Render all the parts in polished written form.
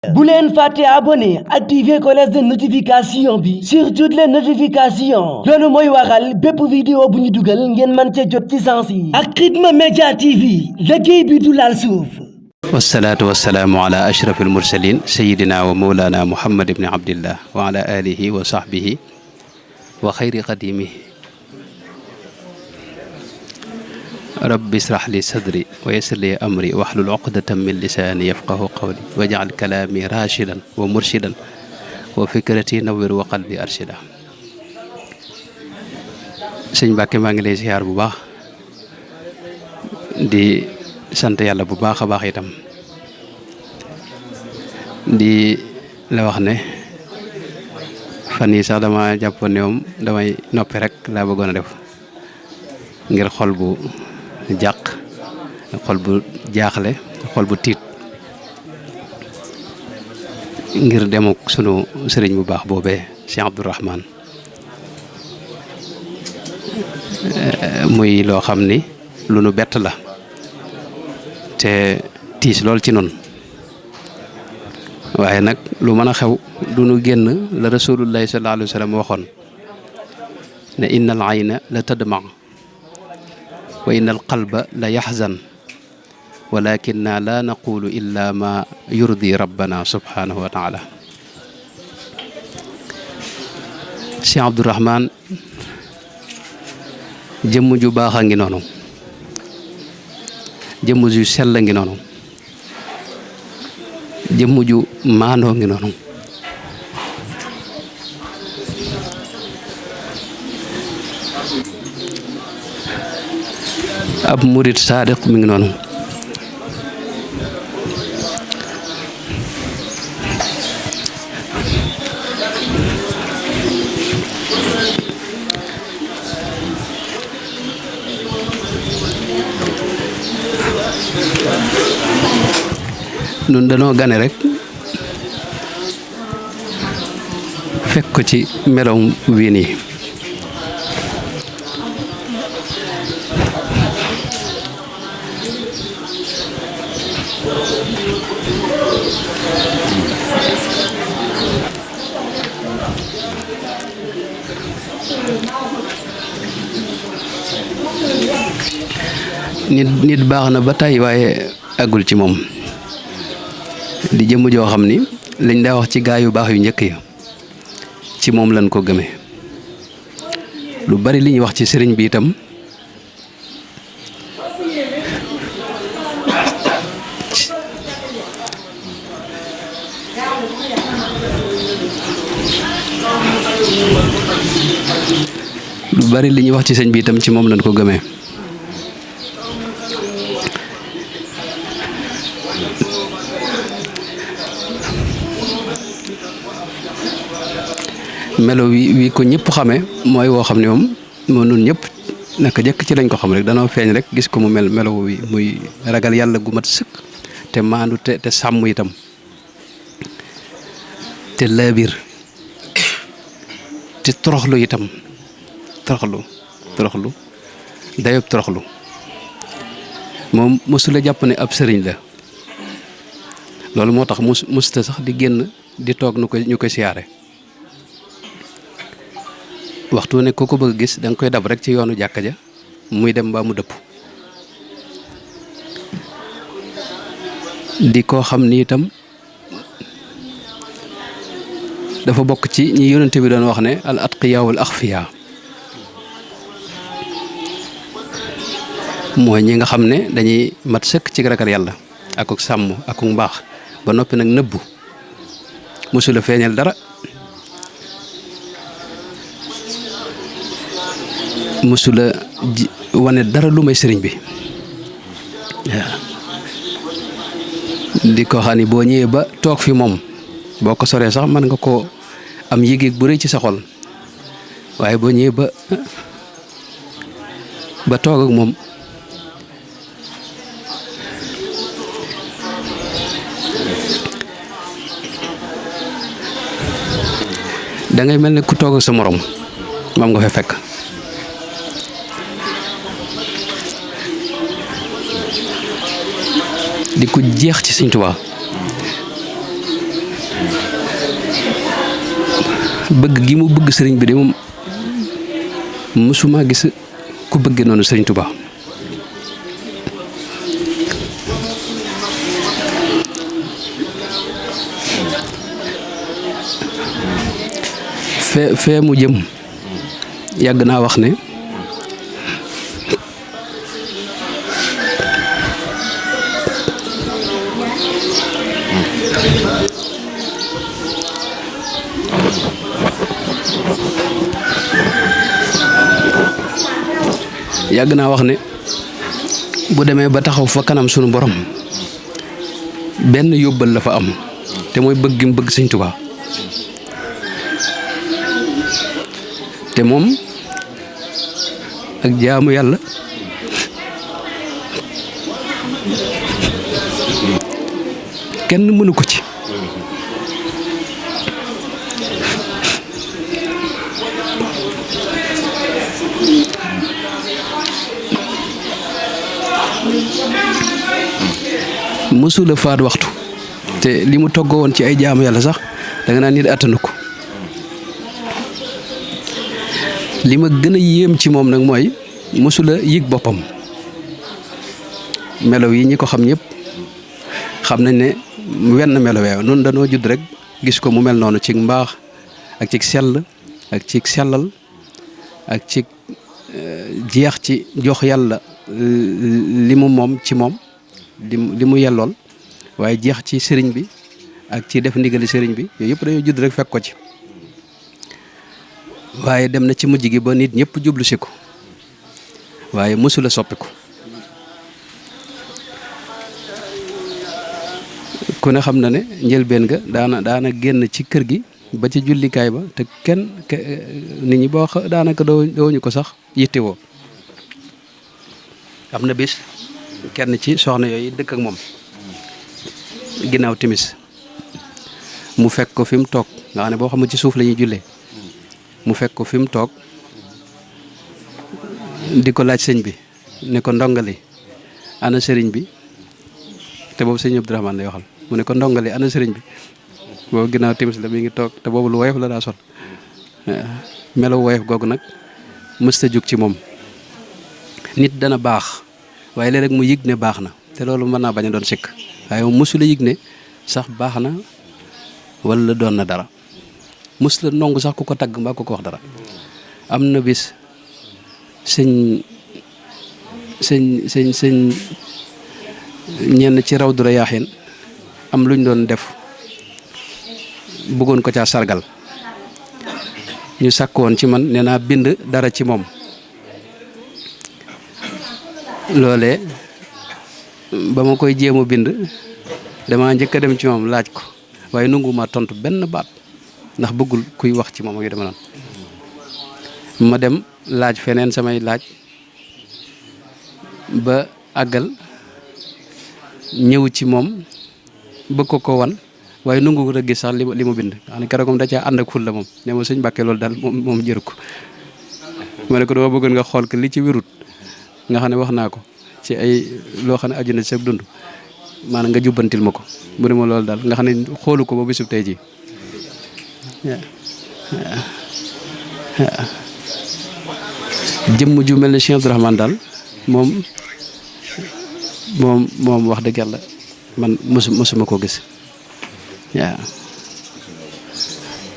bu leen fàtte abonné activer cloche de notification bi sur toutes les notifications loolu mooy waral bépp vidéo bu ñu dugal ngeen mën ca jot ci sens yi ak Khidma Media TV liggéey bi du laal suuf. wasalaatu wasalaamu ala ashraf almursalin sayidina wa mawlana muhammad ibni abdillah wa ala alihi wa sahbihi wa xayri qadimihi rabbi israh li sadri wa yassir li amri wahlul uqdatan min lisaani yafqahu qawli waj'al kalaami rashidan wa murshidan wa fikrati nawwir wa qalbi arshida. sëñ Mbàkke maa ngi lay ziar bu baax di sant yàlla bu baax a baax itam di la wax ne fan yii sax dama jàppoon ne moom damay noppi rek laa bëggoon a def ngir xol bu jàq xol bu jaaxle xol bu tiit ngir demuk sunu sëriñ bu baax boobee Cheikh Abdourahmane muy loo xam ni lu nu bett la te tiis lool ci noonu waaye nag lu mën a xew du nu génn la rasulullahi sallallahu alayhi wa sallam waxoon ne inna al ayna la tadma wa inna al qalba la yaxzan walakinna la naqulu illa ma yurdi rabbana subhanahu wa taala. Cheikh Abdourahmane jëmm ju baax a ngi noonu, jëmm ju sell ngi noonu, jëmm ju maandoo ngi noonu, ab murit saadiq mi ngi noonu, nun danoo gane rek fekk ko ci meloom wii nii nit baax na ba tey waaye àggul ci moom di jëmm joo xam ni lañ daa wax ci gaa yu baax yu njëkk ya ci moom lañ ko gëme lu bari li ñuy wax ci sëriñ bi itam ci moom lañ ko gëmee melo wi ko ñëpp xamee mooy woo xam ne moom nun ñëpp naka jëkk ci lañ ko xam rek danoo feeñ rek gis ko mu melo wi muy ragal yàlla gu mat sëkk te maandu te sàmm itam te laabir te toroxlu itam toroxlu dayob toroxlu moom mosula jàpp ne ab sëriñ la loolu moo tax musta sax di génn di toog ñu koy siyaare waxtu ne ku ko bëgg gis danga koy dab rek ci yoonu jàkka ja muy dem mbaa mu dëpp di koo xam ni itam dafa bokk ci ñi yonente bi doon wax ne al atqiya wal axfiya mooy ñi nga xam ne dañuy mat sëkk ci ragal yàlla ak sàmm ak mbaax ba noppi nag nëbbu mosula feeñal dara mësula wane dara lu may sëriñ bi waaw di ko xam ni boo ñëwee ba toog fi moom boo ko soree sax mën nga koo am yëg-yëg bu rëy ci sa xol waaye boo ñëwee ba toog ak moom dangay mel ne ku toog ak sa morom moom nga fa fekk di ko jeex ci Sëñ Tuubaa bëgg gi mu bëgg sëriñ bi de moom mësuma gis ku bëggee noonu sëriñ Touba. fee mu jëm yàgg naa wax ne bu demee ba taxaw fa kanam sunu borom benn yóbbal la fa am te mooy bëgg gi mu bëgg sëñ Tuubaa te moom ak jaamu yàlla kenn mënu ko ci. mësula faat waxtu te li mu toggoo woon ci ay jaamu yàlla sax danga naan nit attanu ko. li ma gën a yéem ci moom nag mooy mësula yëg boppam. melo yi ñi ko xam ñëpp xam nañ ne wenn melo weew noonu dañoo judd rek gis ko mu mel noonu ci mbaax ak ci sell ak ci sellal ak ci jeex ci jox yàlla li mu moom ci moom li mu yellool waaye jeex ci sëriñ bi ak ci def ndigali sëriñ bi yooyu yëpp dañoo judd rek fekk ko ci. waaye dem na ci mujj gi ba nit ñëpp jublu si ko waaye mësula soppiku. ku ne xam na ne njëlbeen ga daana génn ci kër gi ba ci jullikaay ba te kenn nit ñi boo daanaka dooñu ko sax yittewoo. am na bis kenn ci soxna yooyu dëkk ak moom ginnaaw timis mu fekk ko fi mu toog nga xam ne boo xam ne ci suuf la ñuy jullee mu fekk ko fi mu toog di ko laaj sëñ bi ne ko ndongali ana sëriñ bi te boobu sëñ Abdourahmane lay waxal mu ne ko ndongali ana sëriñ bi boobu ginnaaw timis la mi ngi toog te boobu lu woyof la daa sol melo woyof googu nag mësta jug ci moom. nit dana baax waaye léeg-léeg mu yëg ne baax na te loolu mën naa bañ a doon sikk waaye moom mësula yëg ne sax baax na wala doon na dara mës la nongu sax ku ko tagg mbaa ku ko wax dara. am na bis sëñ ñenn ci Rawdu Rayaahiin am luñ doon def bëggoon ko caa sargal ñu sàkk woon ci man nee naa bind dara ci moom. loolee ba ma koy jéem a bind dama njëkk a dem ci moom laaj ko waaye nangu ma tontu benn baat ndax bëggul kuy wax ci moom ak yu dama noonu. ma dem laaj feneen samay laaj ba àggal ñëw ci moom bëgg ko wan waaye nangu ko gis sax li ma bind xam ne keroog moom da caa ànd ak ful la moom ne ma sëñ Mbàkke loolu daal moom jëru ko. ma ne ko dama bëggoon nga xool ko li ci wirut nga xam ne wax naa ko ci ay loo xam ne aju na ci sa dund maanaam nga jubbantil ma ko bu ne ma loolu daal nga xam ne xoolu ko ba bisub tey jii jëmm ju mel ne Cheikh Abdourahmane daal moom wax dëgg yàlla man mësuma koo gis waaw.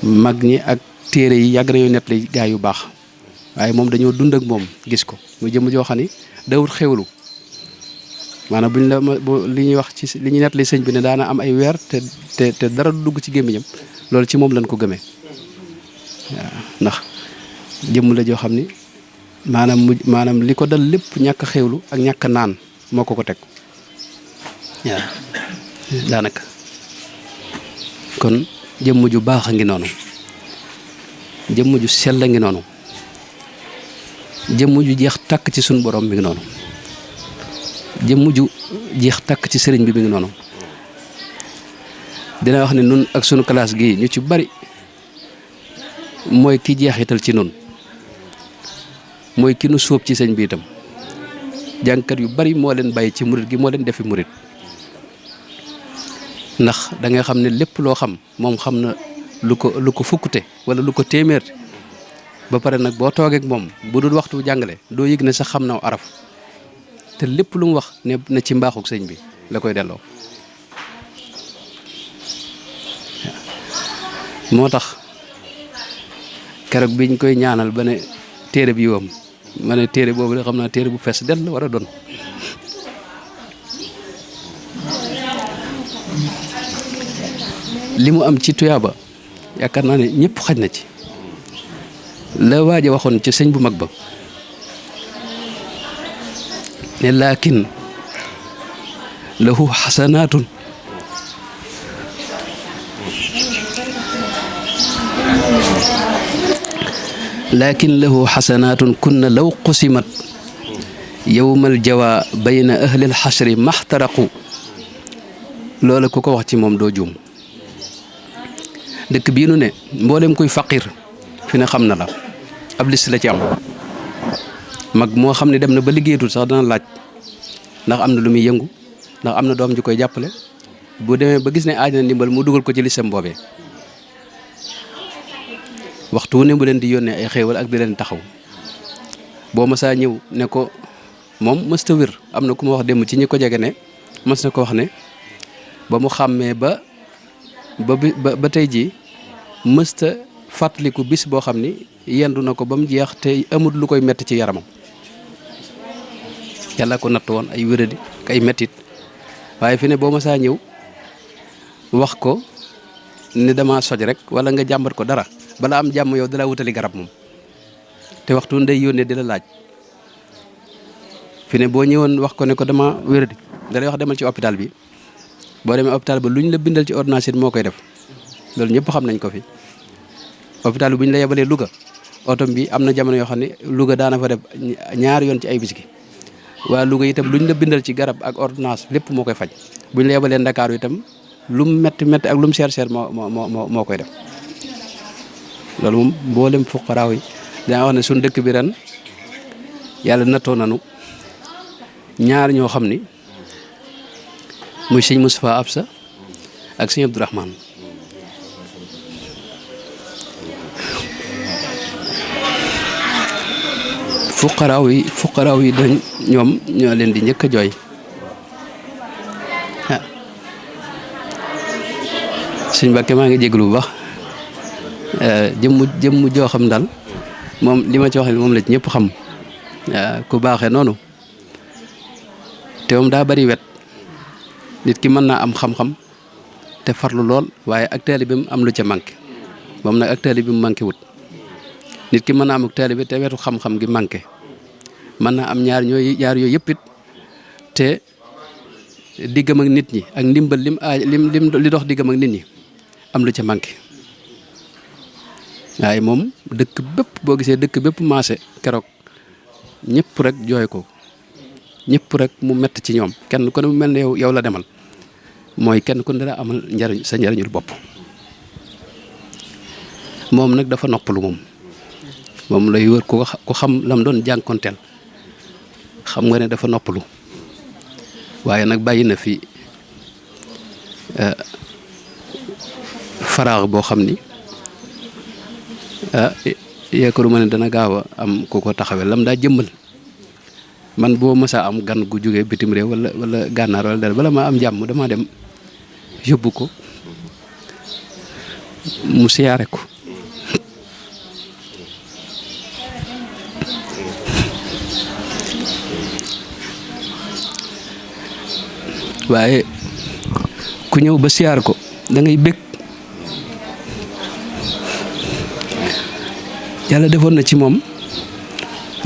mag ñi ak téere yi yàgg nañoo net li gaa yu baax waaye moom dañoo dund ak moom gis ko muy jëmm joo xam ni dawut xewlu maanaam buñ la li ñuy wax ci li ñuy net li sëñ bi ne daana am ay weer te dara du dugg ci gémmiñam loolu ci moom lañ ko gëmee waaw ndax jëmm la joo xam ni maanaam li ko dal lépp ñàkk xewlu ak ñàkk naan moo ko teg waaw daanaka kon jëmm ju baax a ngi noonu jëmm ju sell a ngi noonu jëmm ju jeex tàkk ci suñu borom mi ngi noonu jëmm ju jeex tàkk ci sëriñ bi mi ngi noonu. dina wax ne nun ak sunu classe gi ñu ci bari mooy ki jeexital ci nun mooy ki nu sóob ci sëñ bi itam jàngkat yu bari moo leen bàyyi ci murit gi moo leen defi murit ndax da nga xam ne lépp loo xam moom xam na lu ko fukkute wala lu ko téeméer ba pare nag boo toogee ak moom bu dul waxtu jàngale doo yëg ne sax xam na araf te lépp lu mu wax ne na ci mbaaxuk sëñ bi la koy delloo. moo tax keroog biñ koy ñaanal ba ne téere bi yoom ma ne téere boobu de xam naa téere bu fees del la war a doon. li mu am ci tuyaaba yaakaar naa ne ñëpp xaj na ci la waaje waxoon ci sëñ bu mag ba ne laakin lahu xasanaatun kunna law qusimat yowmal jawa bayna ahlil xasri maxtaraqu loola ku ko wax ci moom doo juum. dëkk bii nu ne mboolem kuy faqir fi ne xam na la ab liste la ci am mag moo xam ne dem na ba liggéeyatul sax dana laaj ndax am na lu muy yëngu ndax am na doom ju koy jàppale bu demee ba gis ne aaj na ndimbal mu dugal ko ci listam boobee waxtu wu ne mu leen di yónnee ay xéewal ak di leen taxaw boo masaa ñëw ne ko moom mësta wér am na ku ma wax démb ci ñi ko jege ne mës na ko wax ne ba mu xàmmee ba tey jii mësta fàttaliku bis boo xam ni yendu na ko ba mu jeex te amul lu koy metti ci yaramam yàlla ko natt woon ay wéradi ay mettit waaye fi ne boo masaa ñëw wax ko ne dama soj rek wala nga jàmbat ko dara bala am jàmm yow dala wutali garab moom te waxtu ndey yónnee di la laaj fi ne boo ñëwoon wax ko ne ko dama wéradi dalay wax demal ci hôpital bi boo demee hôpital ba lu ñu la bindal ci ordonnance moo koy def loolu ñëpp xam nañ ko fi hôpital bi bu ñu la yebalee Louga oto bi am na jamono yoo xam ne Louga daana fa def ñaari yoon ci ay bis gi waa Louga itam lu ñu la bindal ci garab ak ordonnance lépp moo koy faj bu ñu la yebalee Ndakaaru itam lu mu metti ak lu mu seer moo koy def loolu moom mboolem fuqaraaw yi dina wax ne suñ dëkk bi ren yàlla nattoo nanu ñaar ñoo xam ni muy sëñ Moustapha Absa ak sëñ Abdourahmane fuqaraaw yi dañ ñoom ñoo leen di njëkk a jooy sëñ Mbàkke maa ngi jéglu bu baax jëmm joo xam daal moom li ma ci wax moom la ci ñëpp xam ku baaxee noonu te moom daa bari wet nit ki mën naa am xam-xam te farlu lool waaye ak taalibe bi mu am lu ca manqué moom nag ak taalibe bi mu manqué wut nit ki mën naa am ak taalibe bi te wetu xam-xam gi manqué mën naa am ñaar yooyu yëpp it te diggam ak nit ñi ak ndimbal li dox diggam ak nit ñi am lu ca manqué waaye moom dëkk bépp boo gisee dëkk bépp maase keroog ñëpp rek jooy ko ñëpp rek mu mett ci ñoom kenn ku ne mu mel ne yow la demal mooy kenn ku ne dara amal njariñ sa njariñul bopp moom nag dafa noppalu moom lay wër ku xam lam doon jànkonteel xam nga ne dafa noppalu waaye nag bàyyi na fi faraax boo xam ni yaakaaruma ne dana gaaw a am ku ko taxawee lam daa jëmmal man boo mësaa am gan gu jógee bitim réew wala gànnaar wala dara bala maa am jàmm damaa dem yóbbu ko mu siyaare ko waaye ku ñëw ba siyaar ko da ngay bég yàlla defoon na ci moom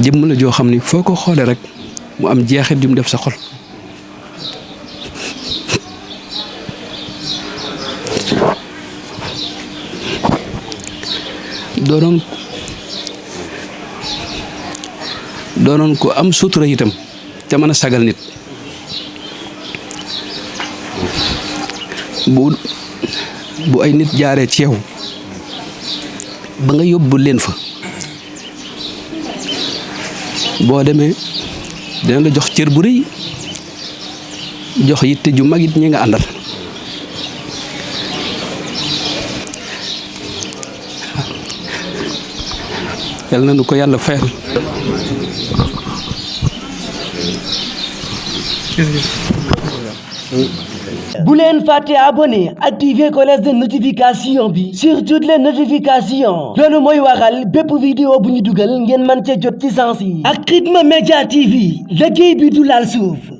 jëmm la joo xam ni foo ko xoolee rek mu am jeexit ju mu def sa xol doonoon ko am sutura itam te mën a sagal nit bu ay nit jaaree ci yow ba nga yóbbu leen fa boo demee dina la jox cër bu rëy jox yitte ju mag it ñi nga àndal yal na nu ko yàlla fayal. bu leen fàtte abonné activer cloche de notification bi sur toutes les notifications loolu mooy waral bépp vidéo bu ñu dugal ngeen mën cee jot ci sens yi ak Khidma Media TV liggéey bi du laal suuf.